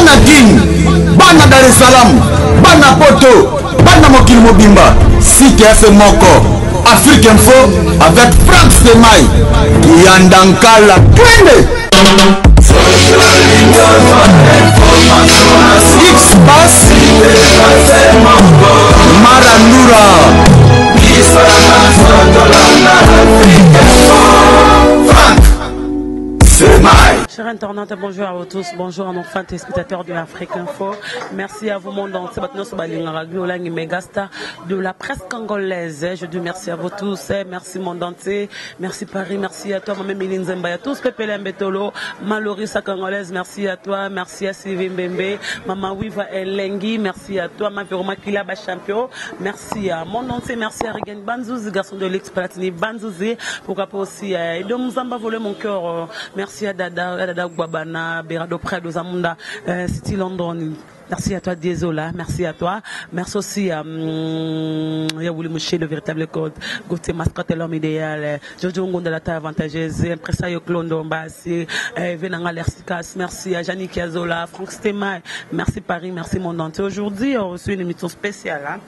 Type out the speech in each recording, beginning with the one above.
Bana Kin, bana Dar es Salaam, bana Poto, bana mokili mobimba, site ya se moko Afrique Info avec Franck Stemay. Kiyanda Nkala twende. X Pass Marandura. Chers internautes, bonjour à vous tous, bonjour à nos fans téléspectateurs de l'Afrique Info. Merci à vous, monde entier, maintenant sur Balinga Megastar de la presse congolaise. Je dis merci à vous tous, merci monde entier, merci Paris, merci à toi, moi-même Eline Zemba, à tous, Pépé Mbetolo, Malorissa congolaise, merci à toi, merci à Sylvie Mbembe, Maman Wiva Elengi, merci à toi, ma Veroma Kilaba champion, merci à monde entier, merci à Regan Banzouzi, garçon de l'ex Platini Banzouzi, pourquoi pas aussi à Edo Muzamba volé mon cœur, merci à Dada, à Dada Guabana, Berado Prado Zamunda, City London. Merci à toi Diesola, merci à toi. Merci aussi à Yaouli Mouché, le véritable code, Gauthier Mascotte, l'homme idéal, Jojo Ngonda, la taille avantageuse, Impresario Clondo Mbassi, Venanga Lersikas, merci à Jannick Yazola, Franck Stemay, merci Paris, merci monde entier. Aujourd'hui, on reçoit une émission spéciale. Hein.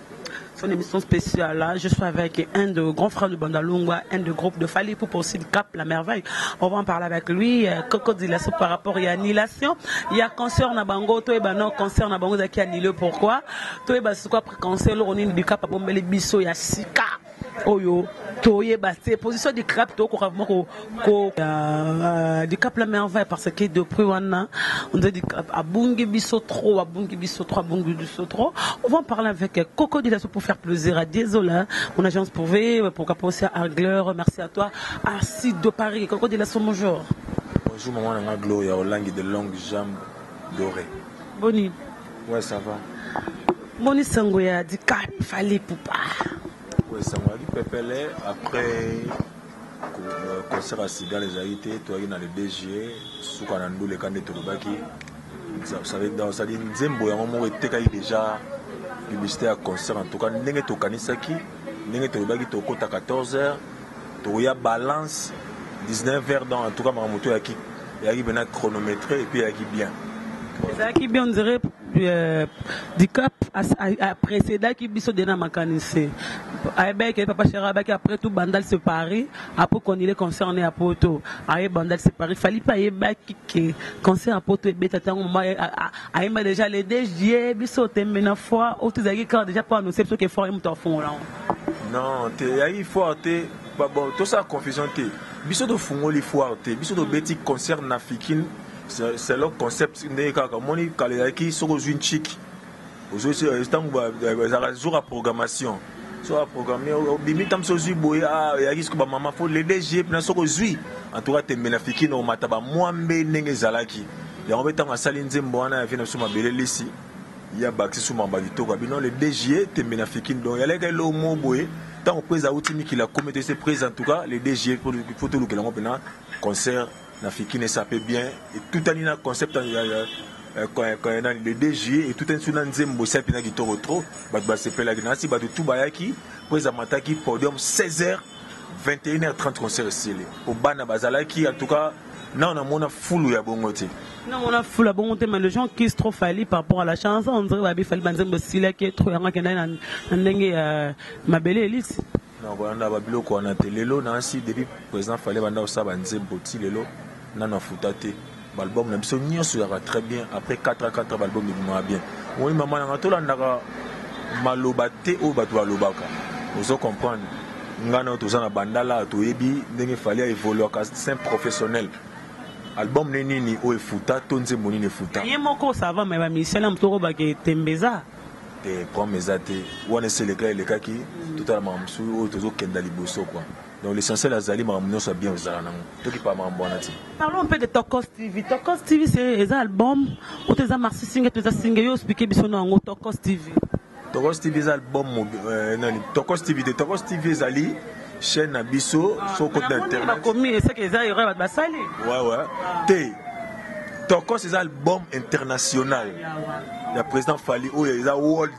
C'est une émission spéciale. Là. Je suis avec un de grands frères de Bandalungwa, un de groupe de Fally pour aussi le Cap, la merveille. On va en parler avec lui. Coco Dilasso par rapport à annulation. Il y a concert na bango, toi et non concert na bango qui annulé. Pourquoi? Toi et bah c'est quoi après concert, on est du Cap à Bombele Bisso, il y a Sika. Oyo, toi bah c'est position du Cap, toi ko ko du Cap la merveille parce que depuis wana on dit du Cap à Bungi Bisso trop, à Bungi Bisso trop, à Bungi Bisso trop. On va en parler avec Coco Dilasso pour faire plaisir à Diesola, mon agence pour V, pour aussi à Argler, merci à toi, à Sid de Paris. Coco Dilasso, bonjour. Bonjour maman Nanga Gloria Olangi de longues jambes dorées. Boni. Ouais, ça va. Boni sango ya du Cap Fally Ipupa. Ouais, sango ya Pepele après concert à Sigal les haïté, toi dans le DG, souka na ndule kande tolobaki. Ça veut dire ça dit nzembo ya moko etekaki déjà publicité ya concert en tout cas ndenge tokanisaki ndenge tolobaki tokota 14h toya balance 19h dans en tout cas makambo to yaki yaki bena chronométré et puis yaki bien. Ezalaki bien on dirait du Cap a précédé biso de na makanisi. Ayebaki papa chéri abaki après tout Bandal se Paris après qu'on il est concerné à Poto. Aye Bandal se Paris fallait pas ayebaki que concert à Poto ebeta tango mama ayemba déjà les DG biso tembe na foi au tozalaki kaka déjà pour annoncer biso que fort moto afongola. Non, te yayi foire te ba bon tout ça confusion te. Biso to fungoli foire te, biso to beti concert na Fikine. C'est le concept ndenge kaka moni kala ezalaki soki ozwi nchiki ozwi ntango ezalaka jour ya programmation soki aprogramme obimi ntango soki ozwi boye eyaki soki bamama fo le DG mpena soki ozwi en tout cas tembe na Fikine omata bamwambe ndenge ezalaki yango mpe ntango asali nzembo wana ya vie na biso mabele lisi ya bakisi su mamba kitoko abino le DG tembe na Fikine donc yalaki eloko moko boye ntango prese auti mikili akomi te se prese en tout cas le DG fo tolukela yango mpena concert na Fikine ça peut bien et tout un concept le DG et tout un suna nzembo ça pina kitoko trop bato basepelaki na si bato tout bayaki prese amataki podium 16h 21h30 concert esili po bana bazalaki en tout cas non na mona fulu ya bongo te. Non on a fulu ya bongo te mais les gens qui se trop Fally par rapport à la chanson on dirait babi Fally banzembo silaki trop yanga kenda na ndenge mabele elise. Non kolanda ba biloko wana te lelo na si depuis président Fally banda osala ba nzembo ti lelo nano afuta te ba album na biso nyonso yaka très bien après 4 à 4 ba album ebimaka bien. Omoni mama nanga tolandaka maloba te oyo bato balobaka ozo comprendre nga na toza na bandala toyebi ndenge Fally a évoluaka c'est un professionnel. Album ne nini oyo efuta to nzembo nini efuta. Ye moko ça va mais ba musicien na motoko ba ke tembeza. Te problème eza te wana eseleka elekaki totala makambo mosusu oyo tozokenda liboso quoi. Donc l'essentiel azali makambo nyonso ya bien ozala nango tokipa makambo wana te. Parlons un peu de Tokos TV. Tokos TV c'est un album ou eza Marcy Singe to eza Singe yo expliquer biso na yango Tokos TV. Tokos TV eza album nani Tokos TV te Tokos TV ezali chaîne na biso so côté internet. Bakomi c'est que eza erreur bato basali. Ouais ouais. Te Tokos eza album international ya président Fally oyo eza world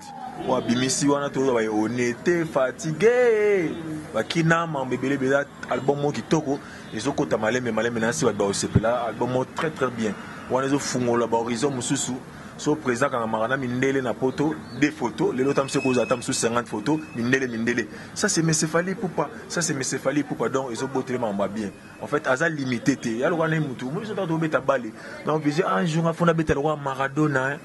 oyo abimisi wana toza ba on était fatigué bakina mambo ebele eza album moko kitoko ezokota malembe malembe na nsi bato baosepela album moko très très bien. Wana ezofungola bahorizon mosusu. So président akangamaka na mindele na poto, deux photos. Lelo ta mosusu ekozala ta mosusu 50 photos, mindele mindele. Ça c'est monsieur Fally Ipupa, ça c'est monsieur Fally Ipupa. Donc ezobotele makambo ya bien. En fait aza limité te, ya lokola na ye mutu moi biso ntango tobeta bale donc vise un jour afona abeta lokola Maradona, hein.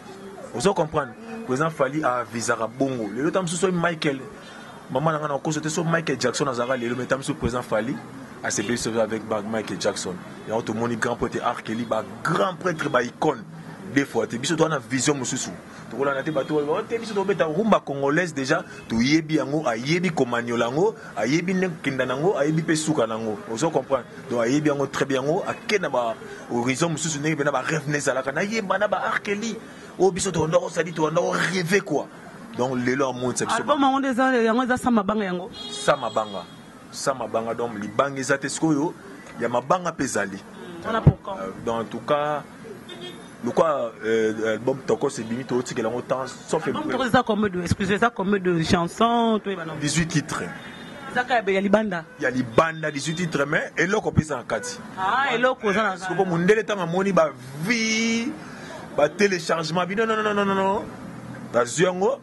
Ozo comprendre, président Fally avisaka bongo. Lelo ta mosusu oyo Michael, mama na nga na koso te, so Michael Jackson azalaka lelo, mais ta mosusu président Fally asepeli soki avec ba Michael Jackson. Yango tomoni grand prêtre Arkeli, ba grand prêtre, ba icône des fois te. Biso toza na vision mosusu, tokolanda te bato oyo te. Biso tobeta rumba congolaise déjà, toyebi yango, ayebi komaniola yango, ayebi ndenge kokenda nango, ayebi mpe suka nango. Ozo comprendre? Donc ayebi yango très bien. Yango ake na ba horizon mosusu, ndenge mpe na ba rêve na ezalaka nayemba na ba Arkeli oyo biso toanda kosali, toanda korêver quoi. Donc lelo amonisa biso. Album yango nde eza, yango eza sa mabanga yango. Sa mabanga, sa mabanga. Donc libanga eza te, sikoyo ya mabanga mpe ezali. Wana pour quand? Donc en tout cas lokwa album Tokos ebimi, tozotikela yango temps sauf Album toko eza combien de, excusez, eza combien de chansons, toyeba na? 18 titres. Eza kaka ya libanda? Ya libanda, 18 titres, mais eloko mpe eza na kati. Ah, eloko oza na. Sikopo mondele ntango amoni bavues, batéléchargement bino, non non non non non, bazwi yango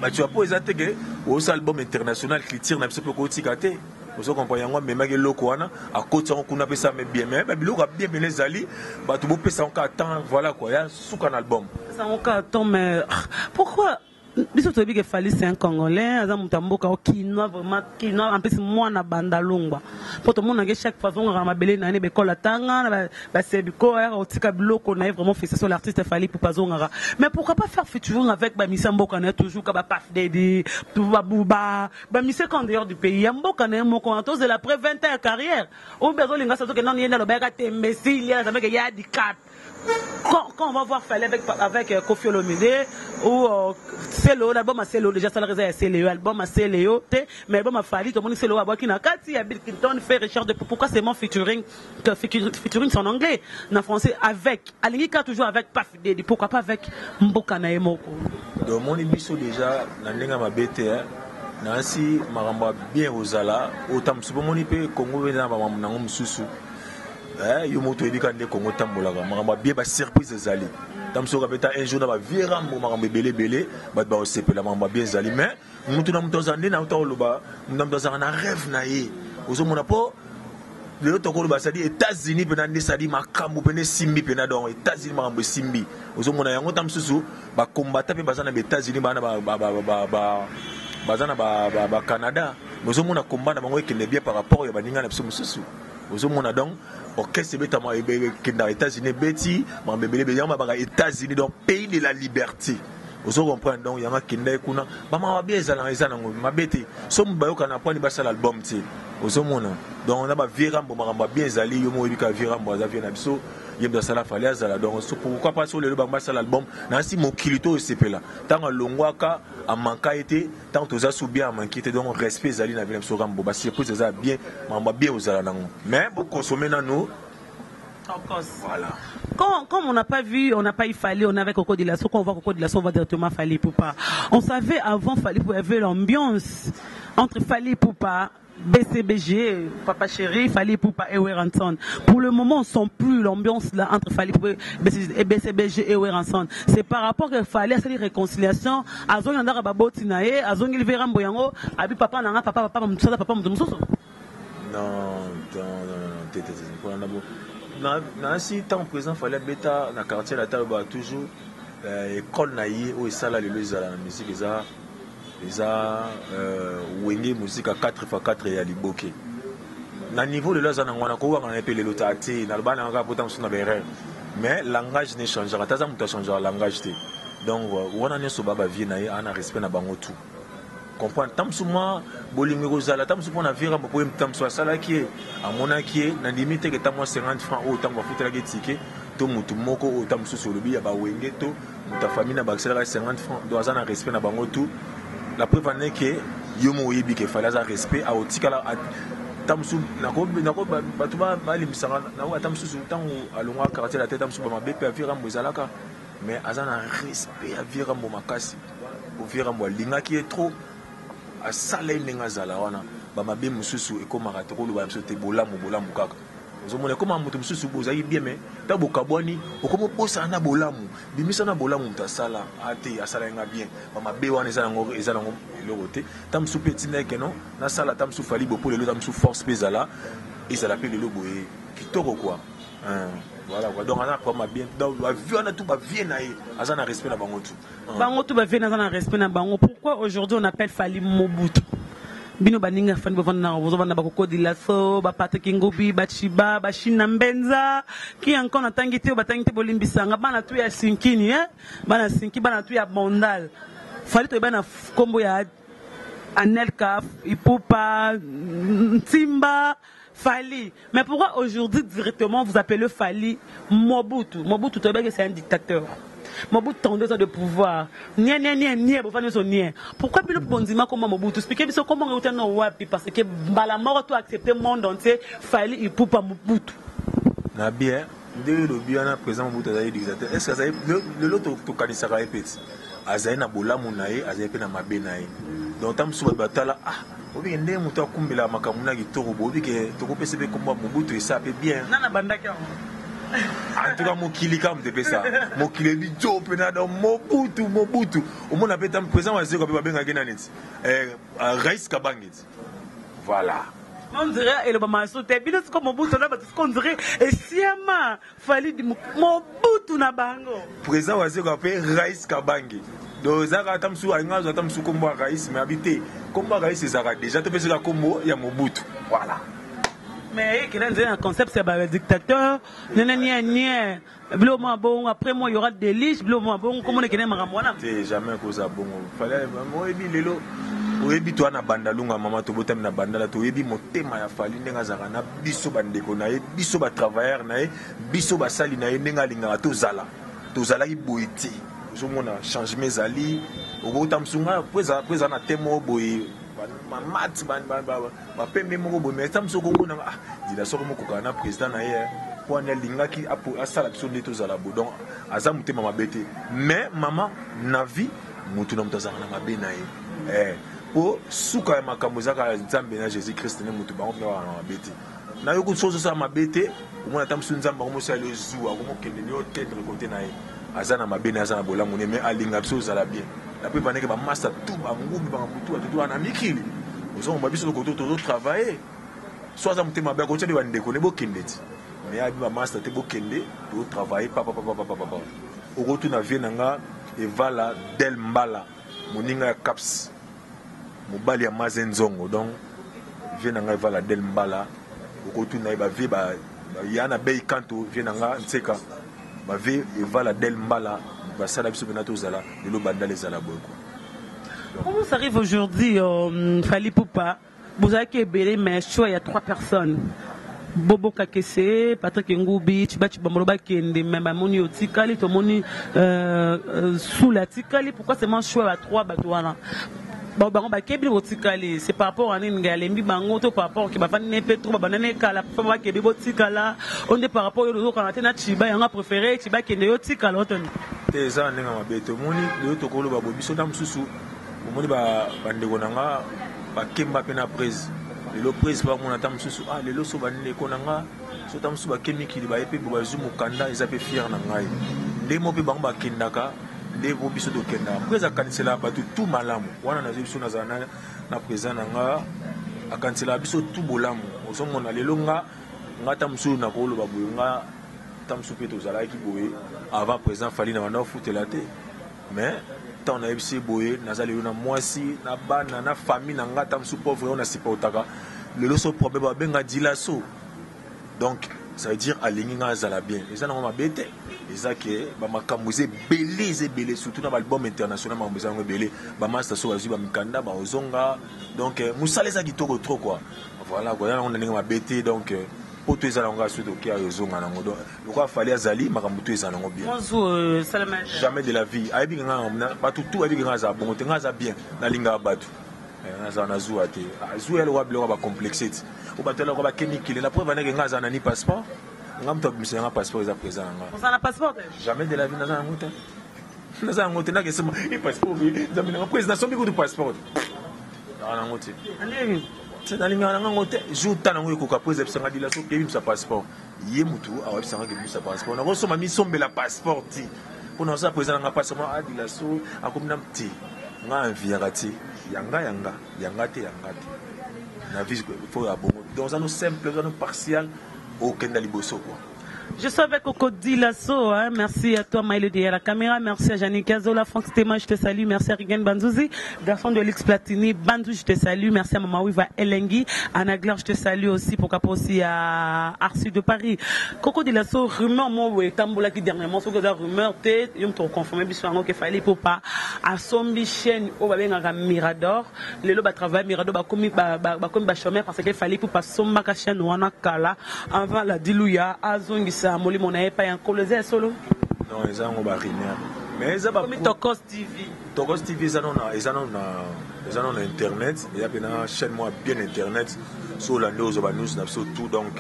bato po eza te ke osala album international, culture na biso mpe kotika te. Ozo comprendre? Yango amemaki eloko wana, akoti yango kuna, apesa me bien, mais babiloko ya bien pene ezali. Bato bopesa yango kaka temps, voilà quoi, ya suka na album. Yango kaka temps. Mais pourquoi biso toyebi ke Fally c'est un Congolais, aza moto ya mboka o kinois, vraiment kinois, en plus mwana Bandalungwa, mpo tomonake chaque fois azongaka na mabele na ye, bekola tanga na basebiko, ayaka kotika biloko na ye. Vraiment félicitation l'artiste Fally Ipupa, azongaka. Mais pourquoi pas faire featuring avec bamisia mboka na ye toujours, ka bapaf Dedi, babuba, bamise en dehors du pays ya mboka na ye moko wana? Tozela après 20 ans ya carrière oyo mpe azolinga sa tokenda ye nde alobaka tembesili azambeke ya dicap. Quand on va voir Fally avec Koffi Olomide ou Selo, l'album à Selo déjà, ça la Selo, album à Selo, mais album à Fally, tout le monde Selo a na kati, ya Bill Clinton, fait Richard de pourquoi c'est mon featuring, featuring c'est en anglais, en français avec, alingi ka toujours avec Paf Didi, pourquoi pas avec mboka na ye moko? Donc moni biso déjà na ndenge mabe te, nasi makambo ya bien kozala ota mosusu bomoni mpe Congo mpe na bamakambo nango mosusu. Yo moto oyebi kaka nde Congo tambolaka, makambo ya bien, basurprise ezali. Ta mosusu okabeta un jour na bavie Rambo, makambo ebele ebele, bato bakosepela, makambo ya bien ezali. Mais motu na moto azala nde na uta koloba, motu na moto azalaka na rêve na ye. Ozomona mpo lelo tokoloba sadi États-Unis mpena nde sadi makambo mpena esimbi mpena. Donc États-Unis makambo esimbi, ozomona yango. Ta mosusu bakombata mpe baza na baÉtats-Unis, baa na baza na baCanada, mais ozomona komba na bango ekende bien par rapport ya baninga na biso mosusu. Ozomona donc orchestre ebetama, ekendaka États-Unis, ebeti makambo ebele ebele. Yango babaka États-Unis donc pays de la liberté, ozo comprendre? Donc yango akendaki kuna, bamaka mabe ezalaka, eza nango mabe te. So moto bayoka na pwani basala album te, ozomona. Donc na bavie Rambo, makambo ya bien ezali. Yo mo oyebi kaka vie Rambo aza vie na biso, ye moto asala Fally azala. Donc so pourquoi pas so lelo bango basala album nasi mokili to osepela. Ntango alongwaka amanka ye te, ntango toza su bien amanki te. Donc respect ezali na vie na biso Rambo, basurprise eza bien, makambo ya bien ozala nango, mais bokonsome nanu. Voilà. Quand on n'a pas vu, on n'a pas eu Fally, on avait Coco Dilasso. Quand on voit Coco Dilasso, on voit directement Fally Ipupa. On savait avant Fally Ipupa, il y avait l'ambiance entre Fally Ipupa, BCBG, Papa Chéri, Fally Ipupa et Werrason. Pour le moment, on ne sent plus l'ambiance là entre Fally Ipupa et BCBG et Werrason. C'est par rapport que Fally a cette réconciliation, azongi ndaka baboti na ye, azongi Rambo yango, abi papa nanga papa papa papa papa mususu. Non, non, non, non, te te te, mpona na bo nasi ntango président Fally abeta na quartier latin, ba toujours école na ye oyo esala lelo ezala na musique, eza Wenge Musique 4 x 4 ya liboke na niveau lelo aza nango wana. Kowanga na ye mpe lelo ta te, naloba na kaka pota mosusu na baerreur, mais langage ne changera te, aza moto achangera langage te. Donc wana nyonso ba bavie na ye, ana respect na bango tout, comprendre. Ta mosusu mwa bolingo ekozala, ta mosusu mpona vie Rambo, po ye ta mosusu asalaki ye, amonaki ye. Nandimi teke ta mwa 50 francs oyo ntango bafutelaki tike to motu moko oyo ta mosusu olobi ya bawenge to moto ya famille na bakiselaka 50 francs. Donc aza na respect na bango tout. La preuve en est que yo mo oyebi ke Fally aza respect, akotikala ta mosusu bato balimbisaka ata mosusu ntango alongwaka quartier la te, ta mosusu bamabe mpe avie Rambo ezalaka, mais aza na respect ya vie Rambo makasi. Vie Rambo alingaki ye trop, asala ye ndenge azala wana. Bamabe mosusu ekomaka te, koloba biso te, bolamu bolamu kaka. Ozomona ekoma moto mosusu bozalaki bien mais ntango bokabwani okomi obosana na bolamu, bimisa na bolamu moto asala a te asalaki nga bien, bamabe wana eza nango eza nango eloko te. Ntango mosusu mpe etindaki keno nasala ata mosusu Fally Bopo lelo, ata mosusu force mpe ezala ezala mpe lelo boye kitoko quoi. Voilà quoi, donc aza na problème bien, donc bavie wana tout bavie na ye aza na respect na bango tout. Bango tout bavie naza na respect na bango. Pourquoi aujourd'hui on appelle Fally Mobutu? Bino baninga Fally bovanda na bozovanda bakokodila so ba Patrick Ngubi, ba Chiba, ba China Mbenza, qui encore natangi te batangi te bolimbisanga bana tu ya Sinkini hein, bana Sinki bana tu ya Bondal. Fally toyeba na kombo ya Anelka, Ipupa, Ntimba, Fally. Mais pourquoi aujourd'hui directement vous appelez Fally Mobutu? Mobutu toyeba que c'est un dictateur. Mobutu 32 ans de pouvoir. Nia nia nia nia bofani so nia. Pourquoi bino bondima comment Mobutu? Expliquez biso comment on no wapi parce que mbala moko to accepter monde entier Fally Ipupa Mobutu. Na bien ndenge lobi wana président Mobutu azali dictateur. Est-ce que azali lelo tokanisaka ye peti? Azali na bolamu na ye, azali pe na mabe na ye. Donc tant mosusu bato batala ah obike ndenge moto akumbela makambo na kitoko bo obike tokopesa mpe kombo ya Mobutu esa pe bien. Nana bandaki yango. En tout cas mokili kaka moto epesa mokili ebi jo mpe na donc Mobutu Mobutu omona mpe tam président Wazekwa mpe babengaki nani ti Rais Kabange ti voilà. On dirait eloba maso te bino siko Mobutu na bato siko on dirait esiama Fally Mobutu na bango. Président Wazekwa mpe Rais Kabange donc ezalaka ata mosusu alingi azwa ata mosusu kombo ya Rais mais abi te kombo ya Rais ezalaka déjà topesaka kombo ya Mobutu voilà. Mais ekenda nzela na concept ya ba dictateur nene nie nie biloko mwa bongo après moi il y aura des liches biloko mwa bongo komona ekende makambo wana te jamais koza bongo Fally oyebi lelo oyebi toa na bandalunga mama tobotami na bandala toyebi motema ya Fally ndenge azalaka na biso bandeko na ye biso ba travailleur na ye biso basali na ye ndenge alingaka tozala tozalaki boye te ozomona changement ezali okota mosunga po eza na te moko boye mamati bapembe moko boye mais ta mosu okomona ah dila soko mokokaka na président na ye po wana alingaki asala biso nde tozala boye donc aza motema mabe te mais mama na vie motu na moto azalaka na mabe na ye po suka ya makambo ezaka Nzambe na Jésus Christ ne motu bango mpe na mabe te nayoki soso osala mabe te omona ata mosusu Nzambe bango mosala yo zuwa akomokende nde otendre kote na ye aza na mabe na aza na bolamu ne mais alinga biso ozala bien na mpe bandeke bamasta tu bangumbi bangamutu bato tu wana mikili ozomba biso tokoto tozotravaille so aza motema mabe akotia nde bandeko ne bokende ti mais abi bamasta te bokende tozotravaille papapapapapapa okotuna vie na nga evala del mbala moninga ya caps mobali ya maze nzongo donc vie na nga evala del mbala okotuna ye bavie ya na bei kanto vie na nga nseka bavie evala del mbala basala biso mpena tozala lelo bandala ezala boye quoi. Comment ça arrive aujourd'hui Fally Ipupa vous avez ebele mais choix il y a 3 personnes Bobo Kakese, Patrick Ngubi, Chiba Chibambolo Bakende, même Amoni Otikali, Tomoni Soula Tikali, pourquoi c'est mon choix à 3 bato wana? Bon, bango bakebi botikali, c'est par rapport à nini ngalembi bango to par rapport ke bafandi ne pe trop banane kala pa bakebi botikala, on est par rapport yo kana te na Chiba yanga préféré Chiba kende yo tikala otoni. Te eza ndenge mabe te omoni lelo tokoloba boye biso na mosusu omoni bandeko na nga bakemba mpe na prise lelo prise bamona ata mosusu ah lelo so bandeko na nga so ata mosusu bake mikili baye mpe bazwi mokanda eza mpe fiere na ngai nde mo mpe bango bakendaka nde po biso tokendaka prise akaniselaka bato tu malamu wana nazwi biso nazala na président na nga akaniselaka biso tu bolamu ozomona lelo nga nga ata mosusu nakoloba boye nga ata mosusu mpe tozalaki boye avant président Fally na banda ofutela te mais ntango nayebisi boye naza lelo na mwasi na bana na famille na nga ata mosusu pauvre oyo nasupportaka lelo so problème babenga dilaso donc ça veut dire alingi nga azala bien eza nango mabe te eza ke bamakambo eza ebele eza ebele surtout na baalbum international makambo eza yango ebele bamaster so bazwi bamikanda baozonga donc mosala eza kitoko trop quoi voilà quoi eza nango na ndenge mabe te donc poto eza nango soki toke ayo ozonga nango donc lokola Fally azali makambo to eza nango bien jamais de la vie ayebi nga bato tu ayebi nga azala bongo te nga aza bien nalingaka bato nazala na zuwa te zuwa ya lokola biloko ya bacomplexe ti o bato ya lokola bakemikili la preuve andeke nga azala na ni passeport nga moto abimisa nga passeport eza présent na nga na passeport jamais de la vie naza yango te naza yango te nakesema e passeport nzambe nanga président asombi kutu passeport naza nango te. Nalingaka na ngango te. Jour ta nango ekoka po ezabisa nga dila soki ebimisa passeport. Ye mutu awabisa nga kebimisa passeport. Nakosomba misombela passeport ti. Mpo na osala président na nga passeport adila so akomi na ti. Nga enviaka ti. Yanga yanga, yanga te yanga te. Na vie faut ya bongo. Donc oza no simple, oza no partial, okenda liboso quoi. Je suis avec Coco Dilasso, hein. Merci à toi Maïlo derrière la caméra, merci à Janine Kazola, Franck Stema, je te salue, merci à Rigen Banzouzi, garçon de l'X Platini, Bandou, je te salue, merci à Mama Wiva Elengi, Anna Gler, je te salue aussi, pourquoi pas aussi à Arsu de Paris. Coco Dilasso, rumeur, moi, ouais, Tambola qui dernièrement, ce que la rumeur, t'es, yom te confirmer, biso yango qu'il fallait pour pas, asombi chaîne, oyo babengaka Mirador, lelo ba travail Mirador, bakomi ba, ba, bakomi ba chômeur parce que fallait pour pas sombaka chaîne wana kala, Avant la diluya azongisa molimo na ye epai ya nkolo eza ya solo? Non, eza yango ba rumeur. Mais eza ba Komi Tokos TV. Tokos TV eza nano na eza nano na eza nano na internet, eza pe na chaîne moko bien internet. So olandi ozwa ba news na biso tout donc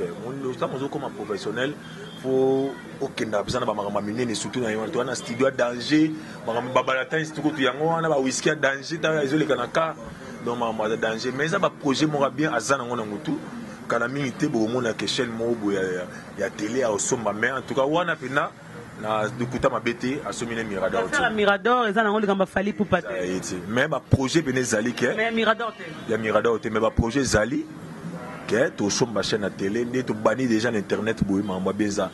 ntango ozokoma professionnel faut okenda mpenza na bamakambo ya minene surtout na yo na studio ya danger makambo babalata kutu yango wana ba whisky ya danger ntango ezoleka na ka donc makambo ya danger mais eza baprojet moko ya bien aza nango na motu Kala mingi te bokomona ke chaîne moko boye ya, ya tele akosomba mais en tout cas wana pena na lokuta mabe te asombi ne Mirador te. Mirador eza nango likambo Fally Ipupa te. Ye te mais ba projet pena ezali ke mais Mirador te. Ya Mirador te mais ba projet ezali ke tosomba chaîne ya tele nde tobandi déjà na internet boye makambo ya bien eza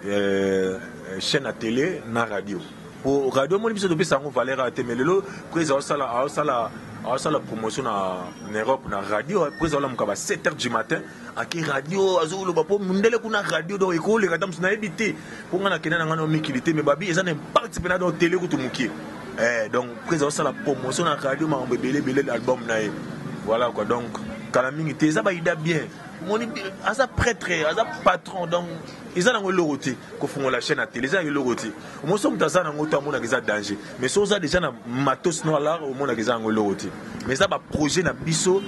euh, chaîne ya tele na radio po radio omoni biso topesa yango valeur ya te mais lelo prise aosala aosala aosala promotion na, na europe na radio prise aolamuka ba 7 heures du matin ake radio azoloba mpo mondele kuna radio donc ekoleka ta mosu nayebi te mpo ngai nakenda na ngai na mikili te mais babi eza na impact mpena donc tele kutu mokie eh, donc prise aosala promotion na radio makambo ebele ebele album na ye voilà quoi donc kala mingi te eza baida bien moni aza prêtre aza patron donc eza nango eloko te kofungola chaîne ya tele eza eloko te omoni so moto aza nango to amonaka eza danger mais so oza déjà na matos no alar omonaka eza yango eloko te mais eza baprojet na biso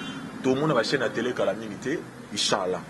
tomona bachaîne ya tele kala mingi te inchallah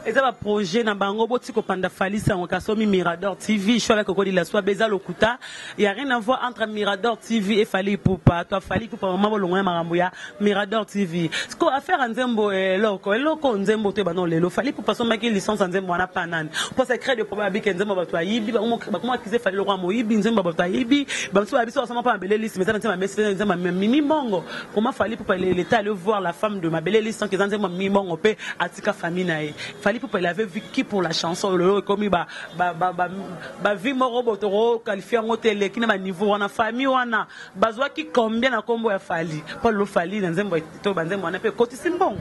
eza ba projet na bango boti kopanda Fally sango kasomi Mirador TV shola kokodi la soie beza lokuta ya rien à voir entre Mirador TV et Fally Ipupa toi Fally Ipupa maman bolongo ya makambo ya Mirador TV siko affaire ya nzembo eloko eloko nzembo to ebanda lelo Fally Ipupa asombaki licence ya nzembo wana pa nani mpo ça crée de problème abike nzembo bato ayibi bakoma accuse Fally lokola moyibi nzembo bato ayibi bamosusu babiso basomba mpa mabele lisi mais eza nzembo ya mesi nzembo ya Mimi Mbongo comment Fally Ipupa l'État aller voir la femme de mabele lisi sans que eza nzembo ya Mimi Mbongo mpe atika famille na ye Fally Ipupa il avait vu qui pour la chanson lelo ekomi ba ba ba ba, ba vie moko botoko qualifier yango te eleki na ba niveau wana famille wana Bazwaki combien na kombo ya Fally? Po lelo Fally na nzembo to ba nzembo wana pe ekotisi mbongo.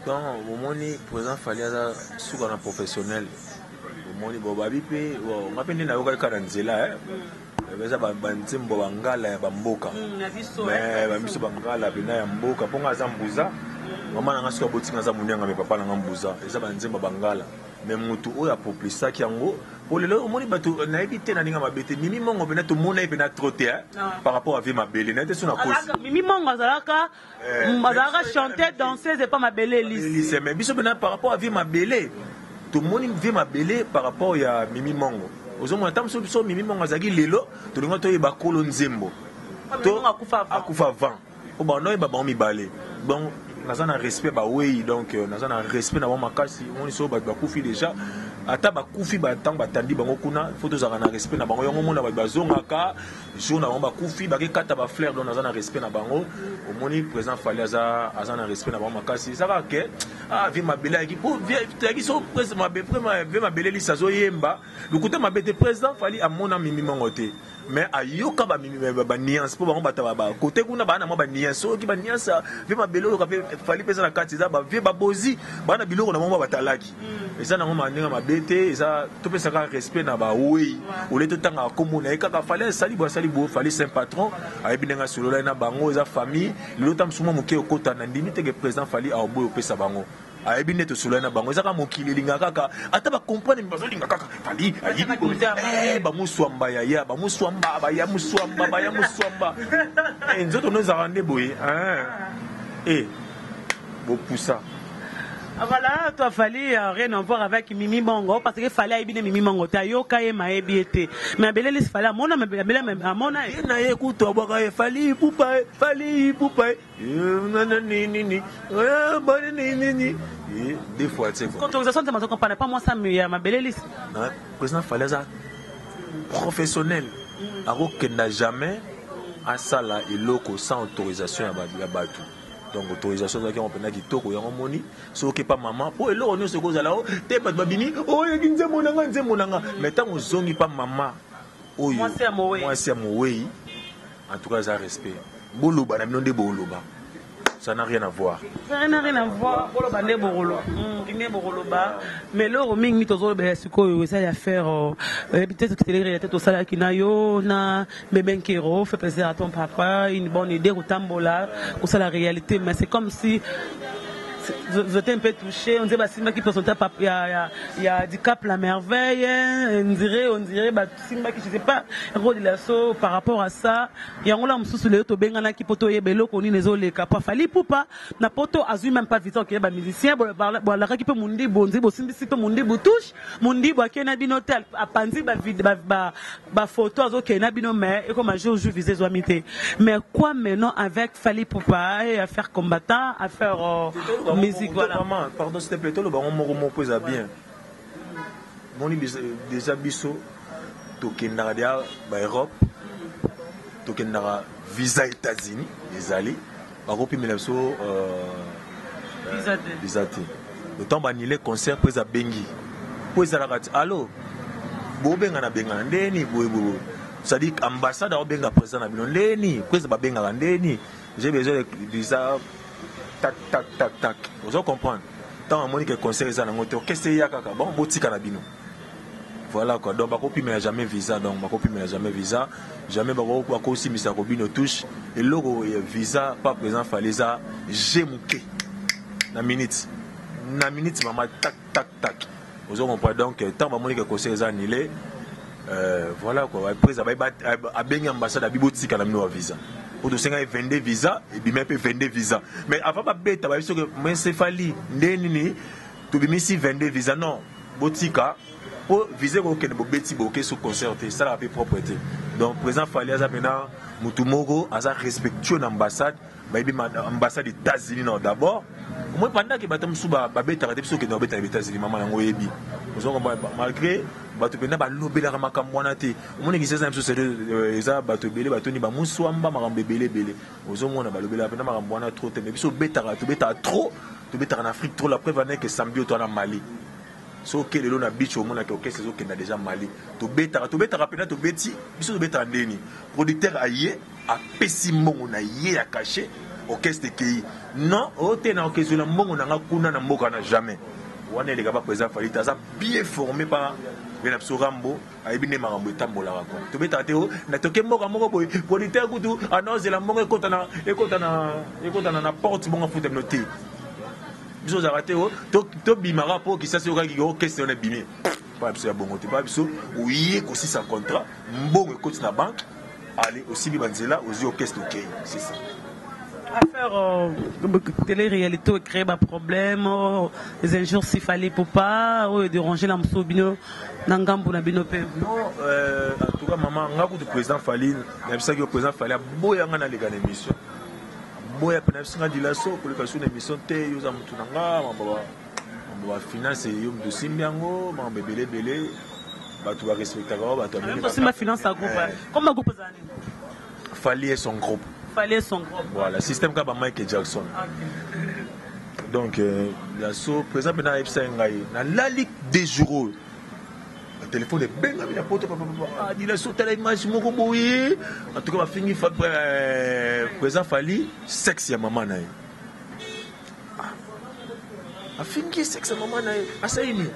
Donc bomoni président Fally aza suka na professionnel. Bomoni bo babi pe bon nga pe nde nayokaki kaka na nzela eh. Eza ba nzembo ba ngala ya ba mboka. Mais ba biso ba ngala pena ya mboka po nga aza mbuza. Mama na nga soki aboti nga aza munianga mais papa na nga mbuza. Eza ba nzembo ba ngala. Mais mutu oyo apoplisaki yango po lelo omoni bato nayebi te na ndenge mabe te Mimi Mongo pena tomona ye pena trop te ah. par rapport à vie mabele naye te so na kosi Mimi Mongo azalaka eh, azalaka chanteur danseuse epa mabele elise mais biso pena par rapport à vie mabele tomoni vie mabele par rapport ya Mimi Mongo ozomona ntango mosusu biso Mimi Mongo azalaki lelo tolinga toyeba kolo nzembo to akufa avant Po banda oyeba bango mibale donc naza na respect baweyi donc euh, naza na respect na bango makasi omoni soki bato bakufi deja ata bakufi ntango batandi bango kuna fo tozalaka na respect na bango yango omona bato bazongaka jour na bango bakufi bakekata bafleur donc naza na respect na bango omoni président fali aza, aza na respect na bango makasi eza kaka ke ah, vie mabele ayaki po ayaki so vie mabele lisa azoyemba lokuta mabe te président fali amona mimi mongo te mais ayoka ba ba nuance po bango bata ba côté kuna ba na mwa ba nuance soki ba nuance vie mabele oyoka pe fali pesa na kati eza ba vie ba bozi ba na biloko na bango batalaki mm. eza nango ndenge mabe te eza topesaka respect na ba wei ole totangaka kombo na ye kaka fali asali bo asali bo fali saint patron ayebi ndenge asololaki na bango eza famille lelo ta mosusu mwa moke okota na ndimi teke président fali aoboyi opesa bango ayebi nde tosololi na bango eza kaka mokili elinga kaka ata bacomprendre me bazolinga kaka fali ayibi eh, bamuswamba yaya bamuswamba baya muswamba baya muswamba eh, nzoto no ezalaka nde boye eh, bopusa. Ah, voilà, toi Fally, rien à voir avec Mimi Mongo, parce que Fally ayebi ne Mimi Mongo, ta yoka ye mayebi ete. Mais abeleli Fally amona, abeleli amona. Ye na ye kutu abwaka ye Fally Ipupa, Fally Ipupa. Nana nini nini, bani nini nini. Des fois tu sais quoi. Autorisation de maison comprendre pas moi ça ya mabeleli. Président Fally aza professionnel. Akokenda jamais asala eloko sans autorisation ya bato. Donc autorisation ezalaki yango mpenza kitoko, yango moni soki okepa mama mpo eloko nyonso ekozala o te, bato babimi oyeki nzembo na nga, nzembo na nga, mais ntango ozongi pa mama oyo mwasi ya mowei, en tout cas eza respect. Boloba na bino nde boloba, ça n'a rien à voir. Ça n'a rien à voir. Boloba nde bokolo nde bokoloba, mais eloko mingi tozolobela sikoyo eza ya faire peut-être télé-réalité tosalaki na yo na Bébé Nkero, fait plaisir à ton papa, une bonne idée, kotambola, la réalité, mais c'est comme si j'étais un peu touché, on dirait bah Simba qui présentait il y a il y a Dicap la merveille, on dirait bah Simba qui, je sais pas, Rodi Lasso par rapport à ça, yango la mususu le to bengana ki poto yebelo ko ni ezoleka pa Fally Ipupa na poto azui même pas visa okeye ba musicien bo la ki pe mundi bonzi bo simbisi pe mundi touche mundi bo akena bino te apanzi ba ba ba photo azokende na bino, mais ekoma jour jour visa ezwami te. Mais quoi maintenant avec Fally Ipupa et affaire combattant, affaire musique, voilà. Maman, pardon, s'il te plaît, toloba ngo moko moko eza bien. Moni déjà biso tokendaka deya baEurope, tokendaka visa États-Unis, ezali bakopimela biso visa te. Autant banile concert mpo eza bengi mpo ezalaka ti allo bobengana bengana ndeni boye boye, c'est-à-dire ambassade aobenga président na bino ndeni président babengaka ndeni, j'ai besoin de visa, tac tac tac tac, ozo comprendre. Ntango amoni ke concert eza nango te, orchestre eya kaka, bon, botika na bino, voilà quoi. Donc bakopimela jamais visa, donc bakopimela jamais visa, jamais bakosimbisa kobino touche eloko ya visa. Pas président Fally, eza g moke na minute na minute, mama, tac tac tac, ozo comprendre. Donc ntango bamoni ke concert eza annulé, voilà quoi, président abengi ambassade, abi botika na bino ba visa po tosengaki 22 visa, ebima mpe 22 visa. Mais avant babeta, bayebi soki mais Fally nde nini tobimisi 22 visa, non, botika po visa ekokende, bobeti boke so concert te, esalaka mpe propre te. Donc président Fally aza mpena motu moko aza respectueux na ambassade, bayebi ambassade États-Unis. Non, d'abord omoi pendant ke bato mosusu babetaka te, biso okende babeta na États-Unis, mama, yango oyebi, ozokomba. Malgré bato mpenza balobelaka makambo wana te, omonaki eza na biso eza bato ebele batoni bamuswamba makambo ebele ebele, ozomona balobelaka mpenza makambo wana trop te. Mais biso obetaka, tobetaka trop, tobetaka na Afrique trop. La preuve aneke samedi oyo toa na Mali, so oke lelo na beach, omonaki orchestre ezokenda déjà Mali. Tobetaka, tobetaka mpenza, tobeti biso, tobetaka ndeni producteur aye apesi mbongo na ye ya cachet, orchestre ekei. Non, oyo te na okezwela mbongo na nga kuna na mboka na jamais wana eleka. Ba président Fally te, aza bien formé pa ye na biso Rambo, ayebi nde makambo etambolaka kwa. Tobetaka te na toke mboka moko boye, producteur kutu anaozela mbongo ekota na ekota na ekota na porte bongo afuta bino te. Biso ozalaka te tobimaka mpo kisasi okaki orchestre wana ebimi pa biso ya bongo te. Pa biso oye kosisa contrat, mbongo ekoti na banque, ale osimbi banzela, ozwi orchestre, okei, c'est ça. Affaire télé-réalité créer ba problème, les injures si Fally Ipupa oyo déranger na mosusu bino na ngambu na bino mpe. Non, en tout cas mama, nga kutu président Fally nayebisaki yo, président Fally aboyanga naleka na émission, aboya mpe nayebisi nga Dilaso koleka so na émission te, yo oza motu na nga, mambo bafinance, yo moto osimbi yango, makambo ebele ebele, bato barespectaka o bato. Osimba finance ya groupe, comme groupe ezala nini? Fally et son groupe. Fally et son groupe. Voilà, système kaka ba Michael Jackson. Donc yaso président mpe nayebisa ye ngai nalali 2 jours oyo, telefone ebengami na poto, papa Dilaso, tala image moko boye. En tout cas bafingi président Fally sexe ya mama na ye, afingi sexe ya mama na ye, asali nini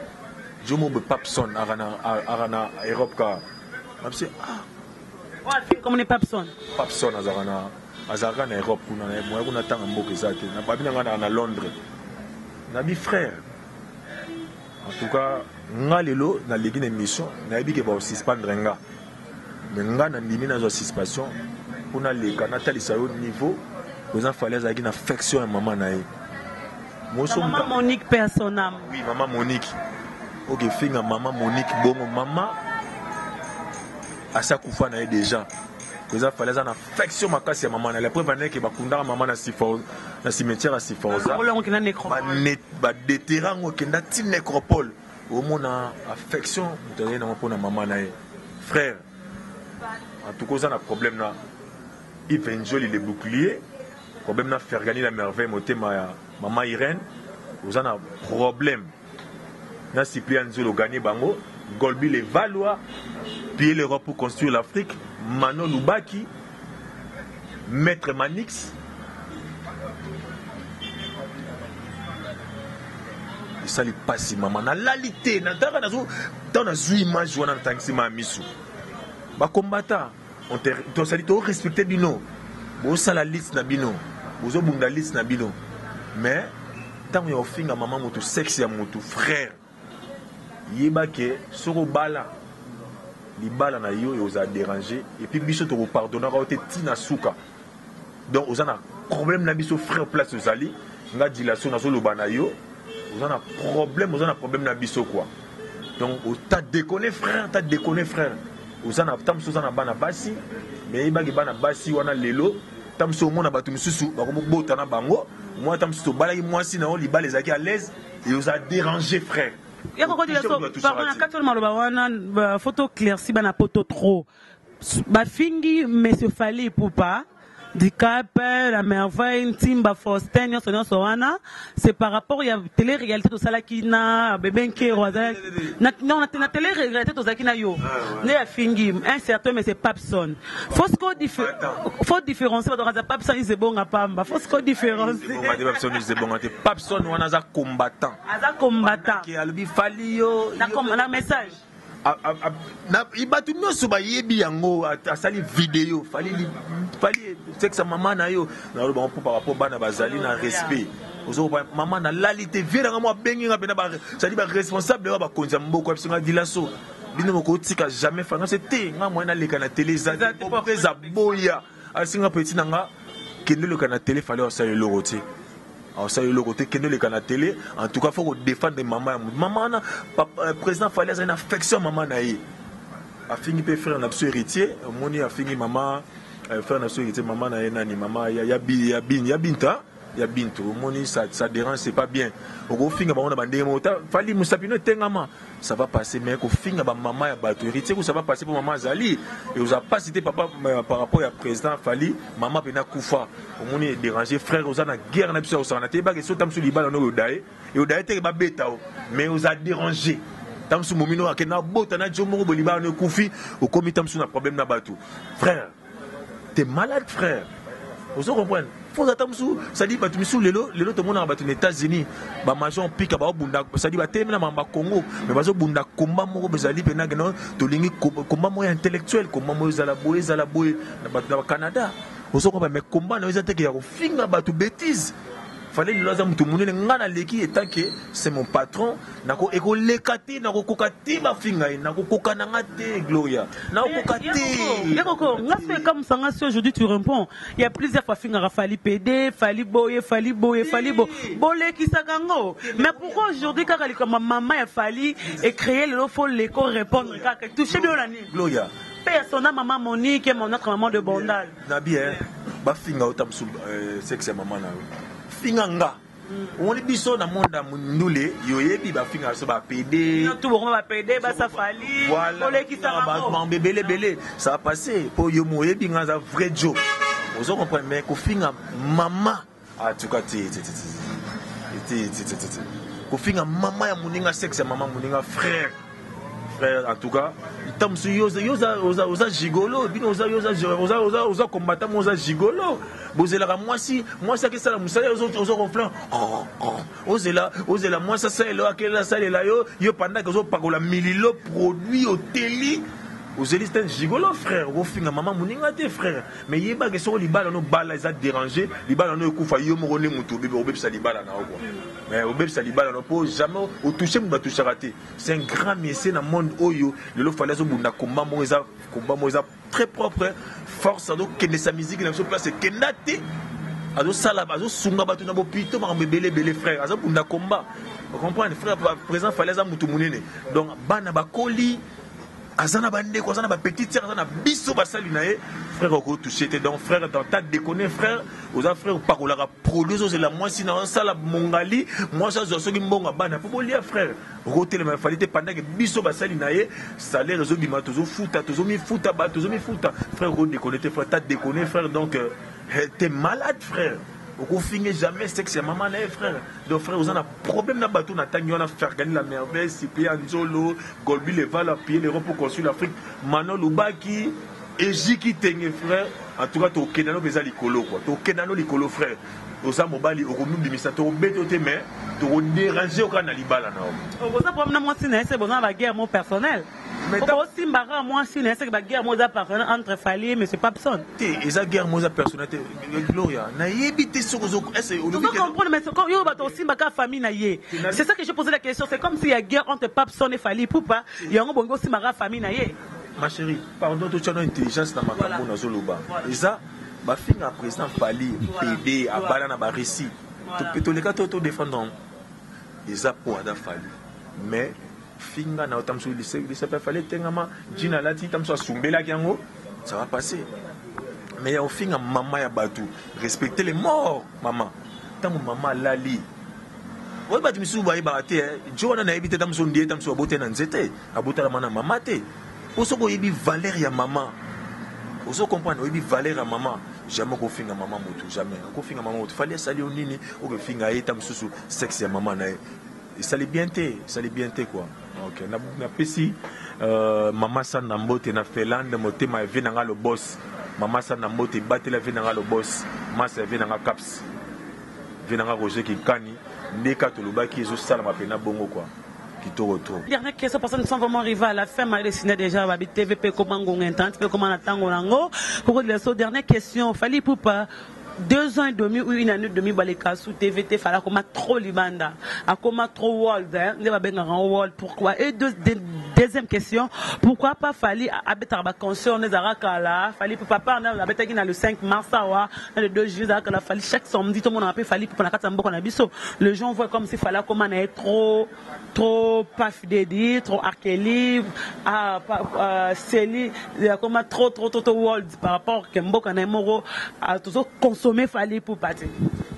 jomo be Papson aka na Europe kaka abisi ah. Comme Papson. Papson azalaka na Europe kuna, moya kuna ntanga mboka eza te. Babi na ngai na Londres, nabi frère, en tout cas nga lelo naleki na émission, nayebi ke baosuspendre nga, mais nga nandimi nazwa suspension mpo naleka natalisa yo niveau président Fally azalaki na affection ya mama na ye. Mama Monique paix à son âme. Oui, mama Monique. Ok, finga mama Monique bongo mama asa kufa na ye déjà. Président Fally aza na affection makasi ya mama na la preuve aneke bakundaka mama na sifa na cimetière ya Siforza. Ba déterrer ngo kenda ti nécropole. Omona affection moto azali nango mpona mama na ye. Frère, en tout cas oza na problème na Yves Njoli le bouclier, problème na Fergani la merveille motema ya mama Irène, oza na problème na Cyprien Nzolo gagné bango, Golbi les Valois, piller l'Europe pour construire l'Afrique, Mano Lubaki, Maître Manix, esali mpasi mama nalali te nataka ntango nazwi image wana natangisi ma misu bakombata tosali torespecte bino bosala liste na bino bozobunda liste na bino mais ntango ya kofinga mama motu sexe ya motu frère yeba ke soki obala libala na yo ekozala déranger et puis biso tokopardonnaka yo te ntina suka. Donc oza na problème na biso frère, place ozali nga dilation nazoloba na yo, oza na problème, oza na problème na biso quoi. Donc t'as déconné frère, t'as déconné frère. Oza na ta mosusu oza na bana basi, mais yebaki bana basi wana lelo ta mosusu omona bato mosusu bakomobota na bango, omona ta mosusu obalaki mwasi na yo libala ezalaki à l'aise et oza déranger frère. Ya koko dilation, pardon na kati maloba wana photo clairci bana poto trop. Bafingi monsieur Fally Ipupa Dicap la merveille Ntimba Faustin nyonso nyonso wana c'est par rapport ya télé réalité tosalaki na bébé Nkero azalaki na non na télé réalité tozalaki na yo nde afingi un certain mais c'est Papson faut différencier bato kaza Papson izebonga pamba faut ce différencier. Papson izebonga te, Papson wana aza combattant, aza combattant alobi Fally yo na message bato nyonso bayebi yango, asali video Fally Fally sexe mama na yo naloba mpo par rapport bana bazali na respect. Ozokopa mama nalali te vie nanga mo abengi nga mpena cestadi baresponsable wa bakonzi ya mboka biso nga dilaso bino mokotika jamais fanga se te nga moye naleka na tele eza boya asinga petit na nga kende oleka na tele Fally asala eloko te, asala eloko te, kende oleka na télé. En tout cas faut kodéfendre mama ya motu, mama wana président Fally azali na affection mama na ye. Afingi mpe frère na biso héritier, omoni afingi mama frère na biso héritier, mama na ye nani, mama ya ya Binta ya Bintu, omoni ça dérange, c'est pas bien. Okofinga bango na bandenge moko, Fally mosapi no etengama, ça va passer, mais kofinga bamama ya bato héritier ko ça va passer mpo mama azali et oza pasi te papa par rapport ya président Fally mama mpena kufa, omoni edéranger frère. Oza na guerre na biso ya kosaka na te, yebaka esi ota mosu libala no odaye odaye teke babeta o mais oza déranger ta mosu momino akende abota na dio moko boye libala no ekufi, okomi ta mosu na problème na bato. Frère, t'es malade frère, ozo comprendre? Faut ata mosusu sadi bato misusu lelo lelo tomonaka bato na États-Unis bamajor mpika baobunda sadi batelemi na makambo ya Congo mais bazobunda komba moko bezali mpena keno tolingi komba moko ya intellectuel, komba moko ezala boye ezala boye na bato na bacanada, ozo comprendre? Mais komba na yo eza teke ya kofinga bato bêtise. Fally lelo aza moto monene, nga naleki etant que c'est mon patron, nako ekoleka te, nakokoka te bafinga ye, nakokoka na nga te Gloria, nakokoka te. Yakoko nga so ekamwisa nga si aujourd'hui tu réponds, il y a plusieurs fois fingaka Fally PD, Fally boye, Fally boye, Fally bo bolekisaka yango, mais pourquoi aujourd'hui kaka likambo ya mama ya Fally ecréer lelo faut leko répondre kaka touche bino na nini? Gloria. Mpe ya sona mama Monique, mon autre maman de Bondal. Na bien bafinga ota mosu sexe ya mama na yo, finga nga omoni biso na monde ya ndule yoyebi bafinga biso bapd. Tout bokoma bapd basafali bolekisaka yango. Mambo ebele ebele ça va passer mpo yo mo oyebi nga aza vrai jo, ozo comprendre? Mais kofinga mama en tout cas te te te te te te te te kofinga mama ya moninga, sexe ya mama moninga, frère, frère, en tout cas ntango mosusu yo oza gigolo, bino oza combattant mo oza gigolo, bozelaka mwasi, mwasi akesala mosala, oza ronflant, ozela ozela mwasi asalela akelela asalela yo, yo pendant ke ozopakola mililo produit oteli ozeli, c'est un gigolo frère. Okofinga mama moninga te frère, mais yebaka soko libala no bala eza déranger, libala no ekufa, yo moko nde moto obebisa libala na yo quoi. Mais obebisa libala no mpo jamais otouche moto batouchaka te. C'est un grand monsieur na monde oyo lelo Fally azobunda komba moko eza komba moko eza très propre, force azokendesa musique na biso place ekenda te. Azosala, azosunga bato na bopito, makambo ebele ebele, frère. Azobunda combat. Comprendre, frère, président Fally aza mutu munene. Donc bana bakoli, aza na bandeko, aza na bapetite sœur, aza na biso basali na ye, frère, okotouche te. Donc frère, t'as déconné, frère. Oza frère, opakolaka produit, ozozela mwasi na osala mongali, mwasi azwa soki mbongo bana mpo bolia, frère. Okotelema Fally te pendant que biso basali na ye, salaire ezobima, tozofuta, tozomifuta, bato tozomifuta. Frère, okodéconné te, frère, t'as déconné, frère. Donc t'es malade, frère. Okofinge jamais sexe ya mama na ye, frère. Donc frère, oza na problème na bato na ntangi wana: Fergani la merveille, Cyprien Nzolo, Golbi Leval, appuyer l'Europe pour construire l'Afrique, Mano Lubaki, Ejiki Tenge. Frère, en tout cas tokenda no mpenza likolo, quoi. Tokenda no likolo, frère. Oza mobali, okomibimisa, tokobeta te, mais tokodéranger okaa na libala na yo. Oza problème na mwasi na ye, se boza na baguerre mo personnel. Osimbaka mwasi na ye, seke baguerre mo eza personnel entre Fally et monsieur Papson. Te, eza guerre mo eza personnel te, Gloria. Nayebi te soki comprendre, mais yo bato osimbaka famille na ye, c'est ça que je posé la question. C'est comme s'il y a guerre entre Papson et Fally Ipupa, yango bongi osimbaka famille na ye. Ma chérie, pardon, totiano intelligence na makambo nazoloba. Eza bafinga président Fally pd, abala na baresi, toleka to todéfendre, eza mpo aza Fally. Mais finga na ota mosusu lisepe Fally etengama, jina alati ta mosusu asumbelaki yango, ça va passer. Mais ya ofinga mama ya bato, respecter les morts. Mama, ntango mama alali, oyo bato misusu bayebaka te, jo wana nayebi te. Ta mosusu ndie, ta mosusu abota na nzete, abotalama na mama te. Po soki oyebi valeur ya mama, ozo comprendre, oyebi valeur ya mama, jamais okofinga mama motu, jamais okofinga mama motu. Fally asali yo nini okofinga ye? Ta mosusu sexe ya mama na ye esali bien te, esali bien te, quoi. Ok, napesi mama Sanda mbote na Finlande, motema ya vie na nga, lobos. Mama Sanda mbote, ebatela vie na nga, lobos masa ya vie na nga, caps vie na nga, Roger Kinkani. Nde ka tolobaki ezosalama mpena bongo, quoi. Kitoko trop. Dernière question, parce que nous sommes vraiment arrivés à la fin. Marie Dessiné déjà, Babi TV, pe comment ngonga internet, pe comment na nango. Pourquoi de la dernière question, Fally Ipupa, 2 ans et demi ou une année et demie, baleka sur TV te, Fally akoma trop libanda, akoma trop world, hein, nde babengaka world, pourquoi? Et deuxième question, pourquoi pas Fally abetaka baconcert nde ezalaka kala? Fally Ipupa papa na abetaki na le 5 mars awa, na le 2 juillet, ezalaka kala. Fally chaque samedi tomonaka mpe Fally Ipupa na kati ya mboka na biso. Les gens voient comme si Fally akoma na ye trop trop Puff Daddy, trop R. Kelly, ah, Seli, akoma trop trop trop trop world par rapport ke mboka na ye moko tozo consommer Fally Ipupa te.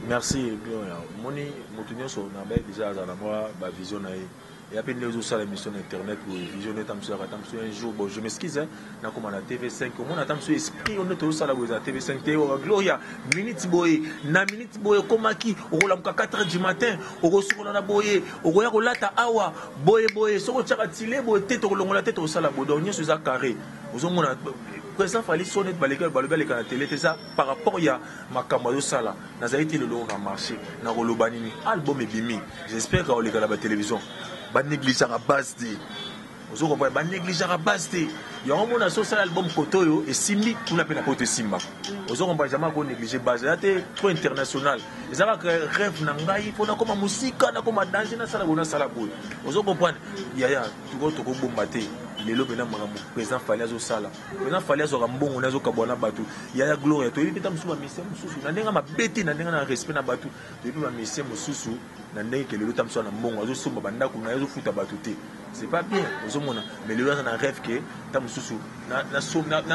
Merci Gloria. Omoni, moto nyonso na bai déjà aza na mwa bavision na ye. Eya mpe nde ozosala émission na internet boye, vision nde ta mosusu yaka ta mosusu un jour. Bon, je m'excuse, nakoma na TV5, omona ata mosusu esprit oyo nde tozosala boye eza TV5 te. Gloria, minute boye na minute boye okomaki, okolamuka 4 heures du matin, okosukola na boye, okoya kolata awa boye boye, soki otiaka tile boye te, tokolongola te, tokosala boye. Donc nyonso eza carré. Ozomona président Fally so neti baleki, balobi aleka na télé te, eza par rapport ya makambo azosala. Nazali te lelo na marché, nakoloba nini? Album ebimi, j'espère ka oleka na batélévision. Banégligeaka base te, ozo comprendre, banégligeaka base te. Yango mona so osala album kote oyo esimbi kuna mpe na poto esimbaka, ozo comprendre. Jamais akonéglige base, eza te trop international. Eza kaka rêve na ngai mpo nakoma mosika, nakoma danger, nasala boye, nasala boye, ozo comprendre. Yaya, tuko tokobomba te lelo mpena makambo président Fally azosala. Président Fally azwaka mbongo ne, azokabwa na bato. Yaya Gloria, toyebi mpe ta mosusu bamusicien mosusu na ndenge mabe te, na ndenge na respect na bato. Toyebi bamusicien mosusu na ndenge ke lelo ta mosusu na mbongo azosomba bandako na ye, azofuta bato te, c'est pas bien, ozomona. Mais lelo aza na rêve ke ta mosusu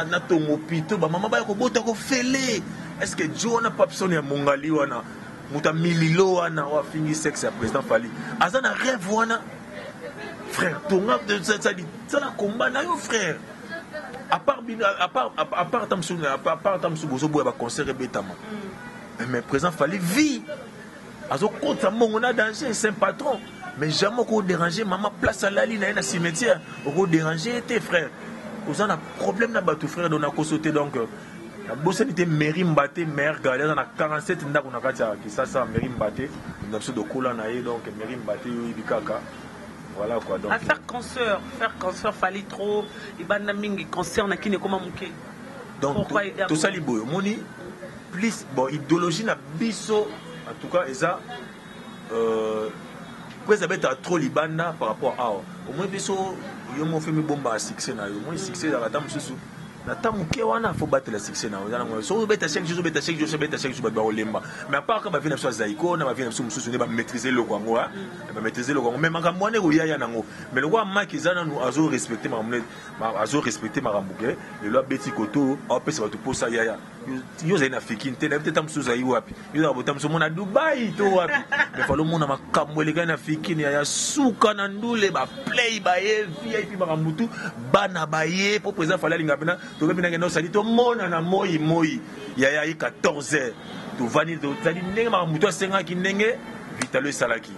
natongo pito, bamama baya kobota kofele. Est ce que jo wana Papson ya mongali wana, moto amililo wana oyo afingi sexe ya président Fally, aza na rêve wana? Frère, tonga, sala komba na yo, frère. À part bino, à part ta mosusu, à part ta mosusu bozoboya baconcert ebetama, mais président Fally vie azokotisa mbongo na danger, c'est un patron. Mais jamais okodéranger mama place alali na ye na cimetière, okodéranger ye te, frère. Oza na problème na bato, frère, donc nakoso te. Donc nabosani te Mairie Mbate, maire gali aza na 47 ndako na kati ya Kisasa. Mairie Mbate na biso dokola na ye. Donc Mairie Mbate, yo oyebi kaka, voilà quoi. Donc à faire concert, faire concert, Fally trop ebanda mingi, concert na kini ekoma moke. Donc tosali boye, omoni, plus bon idéologie na biso en tout cas eza po eza betaka trop libanda par rapport awa. Omoni biso, yo mo fe mibomba ya succès na yo. Omoni succès ezalaka ata mosusu. Na temps moke wana, faut batela succès na yo. Eza nango soki obeta chaque jour, obeta chaque jour, obeta chaque jour, bato bakolemba. Mais à part ka bavie na biso ya Zaiko na bavie na biso mosusu nde bamaîtrise eloko yango, bamaîtrise eloko yango. Mais makambo wana ekoyaya nango. Mais lokola Mike eza nanu azorespecte makambo, azorespecte makambo ke lelo abeti koto, aopesa bato mposa. Yaya, yo ozali na Fikine te, nayebi te ta mosusu ozali wapi. Yo ozala bota mosusu omona Dubai to wapi, mais falo omona makambo elekaki na Fikine ya suka na ndule, baplay baye VIP, makambo tu bana baye po président Fally alinga mpena tobebi nakende osali tomona na moi moi. Yaya, ye 14 heures tovandi, tozali ndenge makambo tu asengaki, ndenge Vitalo esalaki,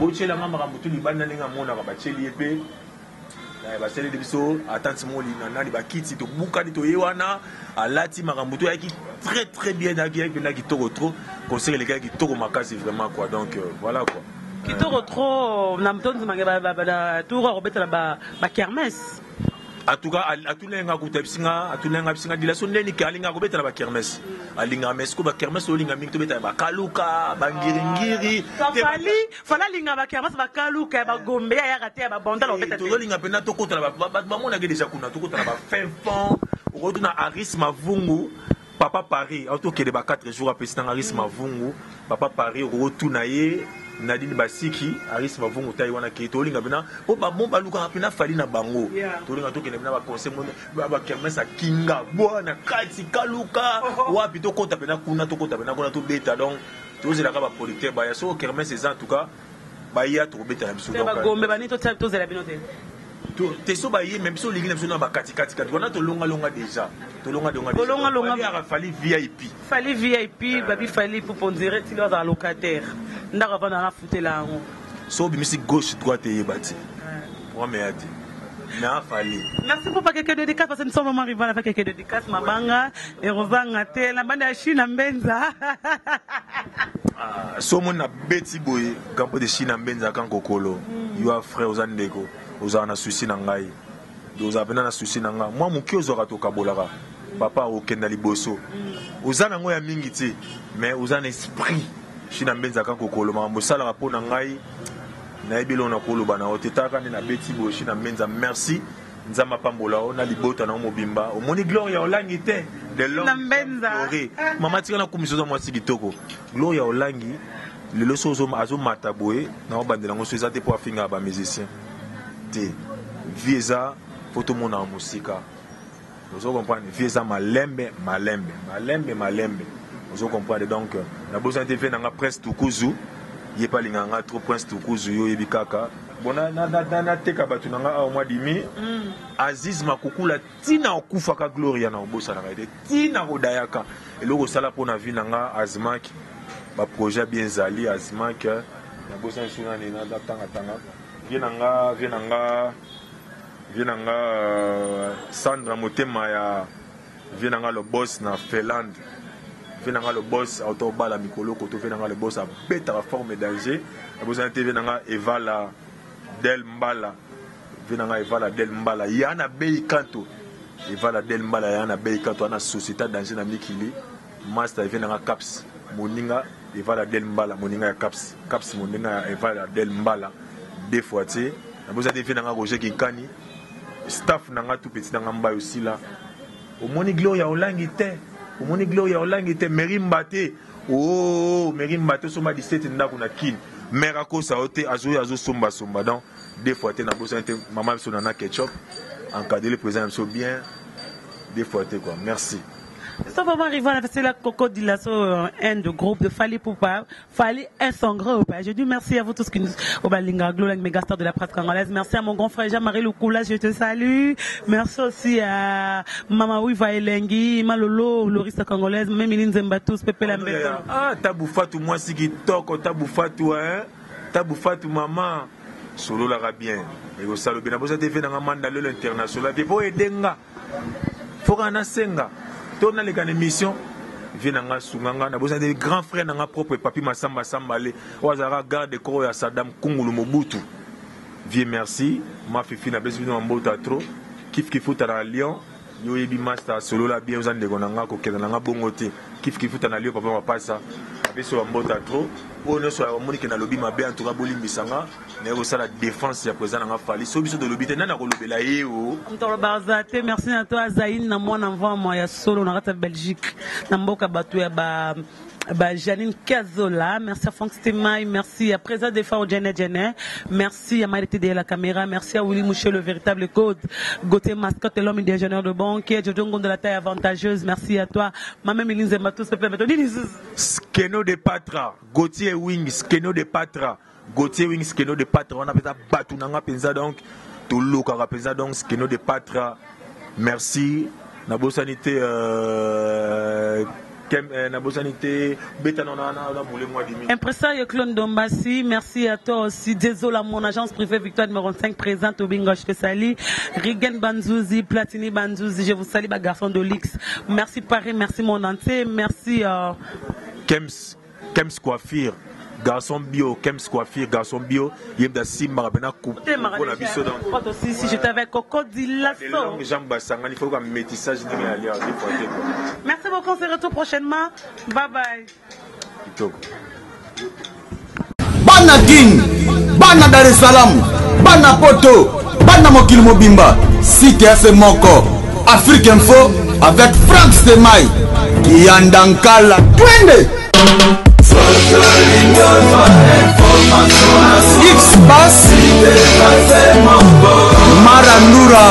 botielanga makambo tu libanda, ndenge amonaka batieli ye mpe basaleli biso attente moko na nani, bakiti tobukani, toye wana alati makambo to ayaki très très bien, ayaki mpenza kitoko trop. Concert elekaki kitoko makasi vraiment quoi. Donc voilà quoi. Kitoko trop na mtonzimange tour akobetela bakermesse. En tout cas, atuna nga kuta bisinga, atuna nga bisinga dilation ndeni ke alinga kobetela bakermesse, alingaka. Mais sikoyo bakermesse olinga mingi tobetela bakaluka, bangiringiri. Fally, Fally alinga bakermesse, bakaluka, bagombe ayaka te, ya babandala obeta. Tozolinga mpena tokotala bato bamonaki déjà kuna, tokotala bafin fond. Okotuna Aris Mavungu, Papa Paris, autokende ba 4 jours, apesi nanga Aris Mavungu, Papa Paris. Okotuna ye Nadine Basiki, Aris Mavungu tai wana ke tolinga mpena po bamo balukaka mpena Fally na bango. Tolinga tokende mpena baconseil, bakermesse akinga bwa na kati kaluka wapi, tokota mpena kuna, tokota mpena kuna, tobeta. Donc tozelaka baproducteur baya. Soko kermesse eza, en tout cas baya, tokobeta na biso. Bagombe banini, tozela bino te. Te, so baye, mais biso olingi na biso na bakatikatikati wana, tolongalonga déjà, tolongalonga. Tolongalonga. Fally VIP. Fally VIP, babi Fally Ipupa, on dirait tili azala locataire, ndako avanda na futela yango. So obimisi gauche, droite, eyeba te, programme eya te, mais afali. Merci pour quelques dédicaces, parce que nous sommes vraiment arrivés à la fin. Quelques dédicaces, mabanga et rozanga te na bande ya Chine Mbenza. So omoni na beti boye gambo de Chine Mbenza kankokolo, yo a frère, oza ndeko, ozala na souci na ngai, ozala mpena na souci na ngai. Mwa moke ozwaka, tokabolaka. Papa okenda liboso, oza nango ya mingi te, mais oza na esprit. Chine Mbenza kankokolo, makambo osalaka mpo na ngai, nayebi eloko na koloba na yo te. Talaka nde nabeti boye. Chine Mbenza, merci, Nzambe apambola yo na libota na yo mobimba. Omoni Gloria Olangi te de Longue mama, tika nakumisa, oza mwasi kitoko. Gloria Olangi lelo so azomata boye na obandela yango, so eza te mpo afingaka bamusicien te. Vie eza mpo tomonaka mosika, ozo comprendre? Vie eza malembe malembe, malembe malembe, ozo comprendre? Donc nabosani te vie nanga Prince Tukuzu, ye mpe alingaka nga trop. Prince Tukuzu, yo oyebi kaka bon, nateka bato na nga awa mwa dimi. Aziz Makukula, ntina okufaka, Gloria na obosanaka ete ntina kodayaka eloko osala mpo na vie na nga. Azmak, baprojet bien ezali. Azmak, nabosani so nani, natangatanga vie na nga, vie na nga, vie na nga Sandra Motema ya vie na nga, le boss na Finlande, vie na nga le boss auta obala mikolo koto, vie na nga le boss abetaka forme danger. Nabosani te vie na nga Evala Del Mbala, vie na nga Evala Del Mbala ya na bei kanto, Evala Del Mbala ya na bei kanto ana société danger na mikili. Master, vie na nga Caps moninga, Evala Del Mbala moninga ya Caps, Caps moninga ya Evala Del Mbala deux fois te. Nabosani te vie na nga Roger Kinkani, staff na nga tout petit na nga Mbayo Sila. Omoni Gloria Olangi te, omoni Gloria Olangi te, Meri Mbate, oh Meri Mbate, osomba 17 ndako na Kine, mare akosa yo te, azoya azosombasomba. Donc deux fois te, nabosani te mama biso Nana Ketchup, encadré le président biso bien, deux fois te quoi. Merci. Nous sommes vraiment arrivés à la c'est la Coco Dilasso, un de groupe de Fally Ipupa, Fally un son groupe. Je dis merci à vous tous qui nous, au Balinga, Glo, méga star de la presse congolaise. Merci à mon grand frère Jean-Marie Lukula, je te salue. Merci aussi à Mama Wiva Elengi, Malolo, Lorista congolaise, même Nzemba tous, Pepe Lambeto. Ah, Tabou Fatou, moi, si qui toko, Tabou Fatou, hein. Tabou Fatou, maman. Sololaka bien. Ekosala bien. Nabosa te fe nanga manda lelo international. Te po edenga. Foka na senga. To naleka na émission. Vie na nga sunga nga, nabosani te grand frère na nga propre Papi Masamba Sambale oyo azalaka garde corps ya Saddam Kungulu Mobutu. Vie, merci. Ma Fifi, napesi bino mambota trop. Kif kifuta na Lyon. Yo oyebi masta solola bien oza ndeko na nga kokenda na nga bongo te. Kif kifuta na lio papa mapasa. Apesi yo ba mbota trop. Oyo nionso amoni ke nalobi mabe en tout cas bolimbisa nga. Naye kosala defense ya president na nga Fally. Soki biso tolobi te nani akolobela ye o? Moto alobaka aza te. Merci na toi Zaïne na mwana mvamwa ya solo na kati ya Belgique na mboka bato ya ba ba Janine Kazola, merci à Franck Stemay, merci à Président Defao Djene Djene, merci à Marité de la caméra, merci à Willy Mouché, le véritable code, Gauthier Mascotte, l'homme ingénieur de banque, Jojo Ngon de la taille avantageuse, merci à toi, Mamé Miline Zembatou, s'il te plaît, Skeno de Patra, Gauthier Wing, Skeno de Patra, Gauthier Wing, Skeno de Patra, on a mpenza batu na nga mpenza donc, tolokaka mpenza donc Skeno de Patra, merci, nabosani te euh, kem, eh, nabosani te beta na na na mole mwa dimi. Impresario Claude Ndombasi, merci à toi aussi. Désolé, mon agence privée Victoire numéro 5 présente au Bingo, je te salue. Rigen Banzouzi, Platini Banzouzi, je vous salue, ba garçon de l'X. Merci Paris, merci mon entier, merci. Euh... Kems, Kems Coiffure. Garçon bio, Kems Coiffure, garçon bio, ye mda simbaka pena coupe pour na biso donc. Aussi si j'étais avec Coco Dilasso. Les longues jambes basangani, il faut qu'un métissage ndenge ya lia des fois te quoi. Merci beaucoup, on se retrouve prochainement. Bye bye. Kitoko. Bana Kin, bana Dar es Salaam, bana Poto, bana mokili mobimba, site ya se moko, Afrique Info avec Franck Stemay, Kiyanda Nkala, twende! X-Bass, Marandura.